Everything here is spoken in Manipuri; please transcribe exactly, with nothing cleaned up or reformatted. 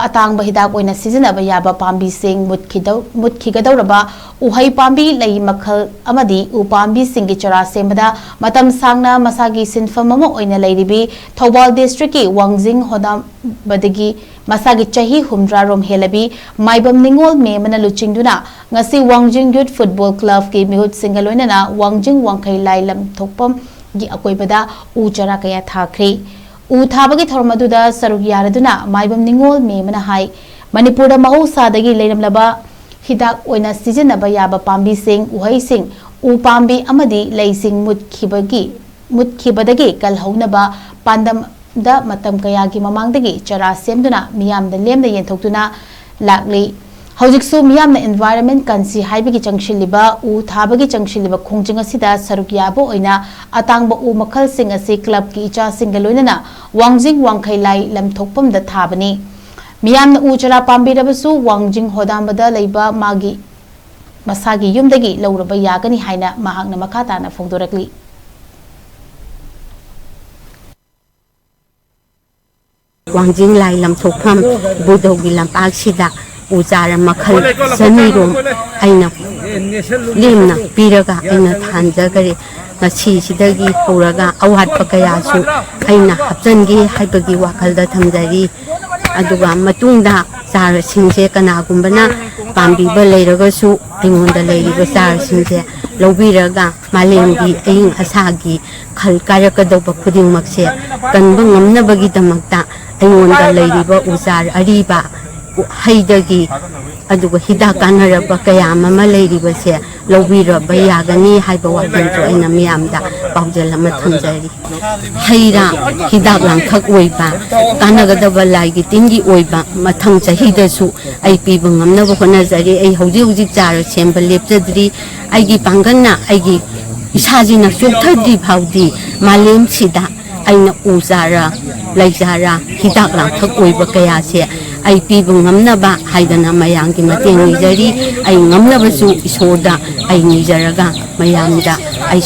ꯑꯇꯥꯡꯕ ꯍꯤꯗꯥꯛ ꯑꯣꯏꯅ ꯁꯤꯖꯤꯟꯅꯕ ꯌꯥꯕ ꯄꯥꯝꯕꯤꯁꯤꯡ ꯃꯨꯠꯈꯤꯗꯧ-, ꯃꯨꯠꯈꯤꯒꯗꯧꯔꯕ ꯎꯍꯩ ꯄꯥꯝꯕꯤ, ꯂꯩ ꯃꯈꯜ ꯑꯃꯗꯤ ꯎ ꯄꯥꯝꯕꯤꯁꯤꯡꯒꯤ ꯆꯥꯔꯥ ꯁꯦꯝꯕꯗ ꯃꯇꯝ ꯁꯥꯡꯅ ꯃꯁꯥꯒꯤ ꯁꯤꯟꯐꯝ ꯑꯃ ꯑꯣꯏꯅ ꯂꯩꯔꯤꯕꯤ ꯊꯧꯕꯥꯜ districtꯀꯤ ꯋꯥꯡꯖꯤꯡ ꯍꯣꯗꯥꯝꯕꯗꯒꯤ ꯃꯁꯥꯒꯤ ꯆꯍꯤ ꯍꯨꯝꯗ꯭ꯔꯥ ꯔꯣꯝ ꯍꯦꯜꯂꯕꯤ ꯃꯥꯏꯕꯝ ꯅꯤꯉꯣꯜ ꯃꯦꯝ ꯑꯃꯅ ꯂꯨꯆꯤꯡꯗꯨꯅ ꯉꯁꯤ ꯋꯥꯡꯖꯤꯡ Youth Football Clubꯀꯤ ꯃꯤꯍꯨꯠꯁꯤꯡꯒ ꯂꯣꯏꯅꯅ ꯋꯥꯡꯖꯤꯡ ꯋꯥꯡꯈꯩ ꯂꯥꯏ ꯂꯝꯊꯣꯛꯐꯝꯒꯤ ꯑꯀꯣꯏꯕꯗ ꯎ ꯆꯥꯔꯥ ꯀꯌꯥ ꯊꯥꯈ꯭ꯔꯤ꯫ ꯎ ꯊꯥꯕꯒꯤ ꯊꯧꯔꯝ ꯑꯗꯨꯗ ꯁꯔꯨꯛ ꯌꯥꯔꯗꯨꯅ ꯃꯥꯏꯕꯝ ꯅꯤꯉꯣꯜ ꯃꯦꯝ ꯑꯃꯅ ꯍꯥꯏ, ꯃꯅꯤꯄꯨꯔꯗ ꯃꯍꯧꯁꯥꯗꯒꯤ ꯂꯩꯔꯝꯂꯕ ꯍꯤꯗꯥꯛ ꯑꯣꯏꯅ ꯁꯤꯖꯤꯟꯅꯕ ꯌꯥꯕ ꯄꯥꯝꯕꯤꯁꯤꯡ, ꯎꯍꯩꯁꯤꯡ, ꯎ ꯄꯥꯝꯕꯤ ꯑꯃꯗꯤ ꯂꯩꯁꯤꯡ ꯃꯨꯠꯈꯤꯕꯒꯤ, ꯃꯨꯠꯈꯤꯕꯗꯒꯤ ꯀꯜꯍꯧꯅꯕ ꯄꯥꯟꯗꯝꯗ ꯃꯇꯝ ꯀꯌꯥꯒꯤ ꯃꯃꯥꯡꯗꯒꯤ ꯆꯥꯔꯥ ꯁꯦꯝꯗꯨꯅ ꯃꯤꯌꯥꯝꯗ ꯂꯦꯝꯅ ꯌꯦꯟꯊꯣꯛꯇꯨꯅ ꯂꯥꯛꯂꯤ꯫ ꯍꯧꯖꯤꯛꯁꯨ ꯃꯤꯌꯥꯝꯅ environment ꯀꯟꯁꯤ ꯍꯥꯏꯕꯒꯤ ꯆꯪꯁꯤꯜꯂꯤꯕ, ꯎ ꯊꯥꯕꯒꯤ ꯆꯪꯁꯤꯜꯂꯤꯕ ꯈꯣꯡꯖꯪ ꯑꯁꯤꯗ ꯁꯔꯨꯛ ꯌꯥꯕ ꯑꯣꯏꯅ ꯑꯇꯥꯡꯕ ꯎ ꯃꯈꯜꯁꯤꯡ ꯑꯁꯤ clubꯀꯤ ꯏꯆꯥꯁꯤꯡꯒ ꯂꯣꯏꯅꯅ ꯋꯥꯡꯖꯤꯡ ꯋꯥꯡꯈꯩ ꯂꯥꯏ ꯂꯝꯊꯣꯛꯐꯝꯗ ꯊꯥꯕꯅꯤ꯫ ꯃꯤꯌꯥꯝꯅ ꯎ ꯆꯥꯔꯥ ꯄꯥꯝꯕꯤꯔꯕꯁꯨ ꯋꯥꯡꯖꯤꯡ ꯍꯣꯗꯥꯝꯕꯗ ꯂꯩꯕ ꯃꯥꯒꯤ, ꯃꯁꯥꯒꯤ ꯌꯨꯝꯗꯒꯤ ꯂꯧꯔꯕ ꯌꯥꯒꯅꯤ ꯍꯥꯏꯅ ꯃꯍꯥꯛꯅ ꯃꯈꯥ ꯇꯥꯅ ꯐꯣꯡꯗꯣꯔꯛꯂꯤ꯫ ꯋꯥꯡꯖꯤꯡ ꯂꯥꯏ ꯂꯝꯊꯣꯛꯐꯝ ꯏꯕꯨꯙꯧꯒꯤ ꯂꯝꯄꯥꯛꯁꯤꯗ ꯎ ꯆꯥꯔ ꯃꯈꯜ ꯆꯅꯤꯔꯣꯝ ꯑꯩꯅ ꯂꯦꯝꯅ ꯄꯤꯔꯒ ꯑꯩꯅ ꯊꯥꯟꯖꯈꯔꯦ꯫ ꯉꯁꯤꯁꯤꯗꯒꯤ ꯍꯧꯔꯒ ꯑꯋꯥꯠꯄ ꯀꯌꯥꯁꯨ ꯑꯩꯅ ꯍꯥꯞꯆꯤꯟꯒꯦ ꯍꯥꯏꯕꯒꯤ ꯋꯥꯈꯜꯗ ꯊꯝꯖꯔꯤ꯫ ꯑꯗꯨꯒ ꯃꯇꯨꯡꯗ ꯆꯥꯔꯁꯤꯡꯁꯦ ꯀꯅꯥꯒꯨꯝꯕꯅ ꯄꯥꯝꯕꯤꯕ ꯂꯩꯔꯒꯁꯨ ꯑꯩꯉꯣꯟꯗ ꯂꯩꯔꯤꯕ ꯆꯥꯔꯁꯤꯡꯁꯦ ꯂꯧꯕꯤꯔꯒ ꯃꯥꯂꯦꯝꯒꯤ ꯑꯏꯪ ꯑꯁꯥꯒꯤ ꯈꯜ ꯀꯥꯏꯔꯛꯀꯗꯧꯕ ꯈꯨꯗꯤꯡꯃꯛꯁꯦ ꯀꯟꯕ ꯉꯝꯅꯕꯒꯤꯗꯃꯛꯇ ꯑꯩꯉꯣꯟꯗ ꯂꯩꯔꯤꯕ ꯎ ꯆꯥꯔ ꯑꯔꯤꯕ, ꯎ-, ꯍꯩꯗꯒꯤ, ꯑꯗꯨꯒ ꯍꯤꯗꯥꯛ ꯀꯥꯟꯅꯔꯕ ꯀꯌꯥ ꯑꯃ ꯂꯩꯔꯤꯕꯁꯦ ꯂꯧꯕꯤꯔꯕ ꯌꯥꯒꯅꯤ ꯍꯥꯏꯕ ꯋꯥꯐꯝꯁꯨ ꯑꯩꯅ ꯃꯤꯌꯥꯝꯗ ꯄꯥꯎꯖꯦꯜ ꯑꯃ ꯊꯝꯖꯔꯤ꯫ ꯍꯩ ꯔꯥ ꯍꯤꯗꯥꯛ ꯂꯥꯡꯊꯛ ꯑꯣꯏꯕ, ꯀꯥꯟꯅꯒꯗꯕ ꯂꯥꯏꯒꯤ ꯇꯤꯟꯒꯤ ꯑꯣꯏꯕ ꯃꯊꯪ ꯆꯍꯤꯗꯁꯨ ꯑꯩ ꯄꯤꯕ ꯉꯝꯅꯕ ꯍꯣꯠꯅꯖꯔꯤ꯫ ꯑꯩ ꯍꯧꯖꯤꯛ ꯍꯧꯖꯤꯛ ꯆꯥꯔ ꯁꯦꯝꯕ ꯂꯦꯞꯆꯗ꯭ꯔꯤ꯫ ꯑꯩꯒꯤ ꯄꯥꯡꯒꯜꯅ, ꯑꯩꯒꯤ ꯏꯁꯥꯁꯤꯅ ꯆꯣꯛꯊꯗ꯭ꯔꯤ ꯐꯥꯎꯗꯤ ꯃꯥꯂꯦꯝꯁꯤꯗ ꯑꯩꯅ ꯎ ꯆꯥꯔ, ꯂꯩ ꯆꯥꯔ, ꯍꯤꯗꯥꯛ ꯂꯥꯡꯊꯛ ꯑꯣꯏꯕ ꯀꯌꯥꯁꯦ ꯑꯩ ꯄꯤꯕ ꯉꯝꯅꯕ ꯍꯥꯏꯗꯅ ꯃꯌꯥꯝꯒꯤ ꯃꯇꯦꯡ ꯅꯤꯖꯔꯤ꯫ ꯑꯩ ꯉꯝꯅꯕꯁꯨ ꯏꯁꯣꯔꯗ ꯑꯩ ꯅꯤꯖꯔꯒ ꯃꯌꯥꯝꯗ ꯑꯩ